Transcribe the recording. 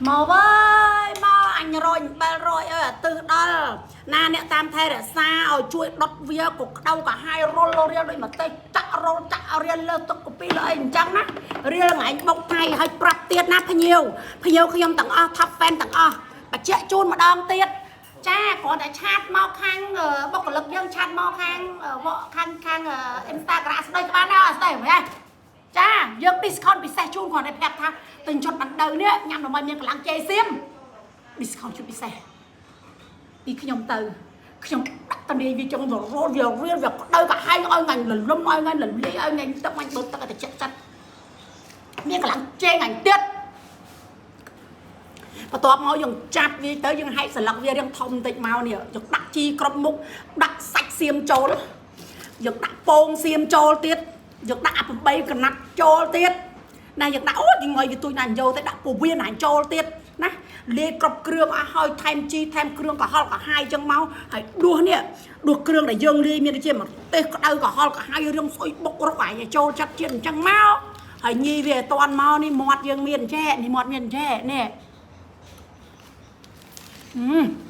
មកវើយមកអញរយអំបិលរយអើយអាទិសដល់ណាអ្នកតាមថែរក្សាឲ្យជួយដុតវាក៏ក្តៅកាហាយរុលរៀលដូចម្ទេសចាក់រុលចាក់រៀលលើទឹកកាពីលើអីអញ្ចឹងណារៀលថ្ងៃបុកថៃឲ្យប្រាប់ទៀតណាភ្ញៀវភ្ញៀវខ្ញុំទាំងអស់ top fan ទាំងអស់បញ្ជាក់ជូនម្ដងទៀតចាគ្រាន់តែ chat មកខាងបុគ្គលិកយើង chat មកខាងខាងខាង Instagram ស្ដីក្បាលណាស្ដីហ៎ចាយើង discount ពិសេសជូនគ្រាន់តែប្រាប់ថាទិញជុតបណ្ដៅនេះញ៉ាំដើម្បីមានកម្លាំងជេសៀម discount ជុតពិសេសពីខ្ញុំទៅខ្ញុំដាក់តនីវាចង់ររវារៀលវាក្តៅកាហាយឲ្យងាញ់លលំឲ្យងាញ់លលាយឲ្យងាញ់ទឹកងាញ់បឺទឹកឲ្យតែចិត្តចិត្តមានកម្លាំងជេងាញ់ទៀតបន្ទាប់មកយើងចាប់វាទៅយើងហែកស្លឹកវារៀងធំបន្តិចមកនេះយើងដាក់ជីគ្រប់មុខដាក់សាច់សៀមចូលយើងដាក់ពងសៀមចូលទៀតយើងដាក់អា8កណាត់ចូលទៀតណាយើងដាក់អូយងយវាទួយណាញយោទៅដាក់ពវៀនណាចូលទៀតណាលាយគ្រប់គ្រឿងអស់ហើយថែមជីថែមគ្រឿងកុហលកាហាយចឹងមកហើយដួសនេះដួសគ្រឿងដែលយើងលាយមានដូចជាម្ទេសក្តៅកុហលកាហាយរឿងស្អុយបុករកឯងចូលចិត្តជាតិអញ្ចឹងមកហើយញីវាឲ្យតន់មកនេះមាត់យើងមានចេះនេះមាត់មានចេះនេះអឺ